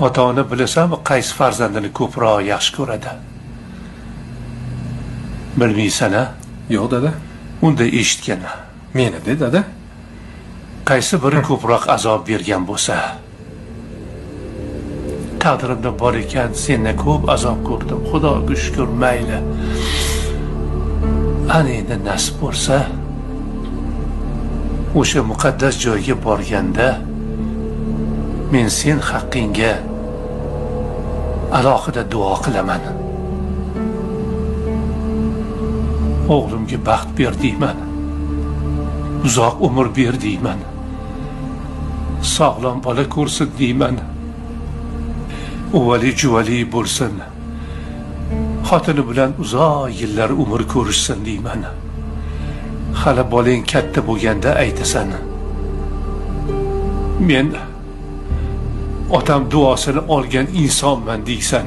Ota-ona bilasanmi qaysi farzandini ko'proq yaxshi ko'radi? Bilmaysan-a? Yo'q dada. Unda eshitgin. Meni de dada. Qaysi biri ko'proq azob bergan bo'lsa, taqdirimda bor ekan, sendan ko'p azob ko'rdim. Xudoga shukr, mayli. Ana endi nasib bo'lsa, o'sha muqaddas joyga borganda men sen haqqingga alohida duo qilaman. O'g'limga baxt ber deyman. Uzoq umr ber deyman. Sog'lom bola ko'rsin deyman. Uvali juvali bo'lsin. Xotini bilan uzoq yillar umr ko'rishsin deyman. Hali bolang katta bo'lganda aytasan. Men otam duosini olgan insonman deysan.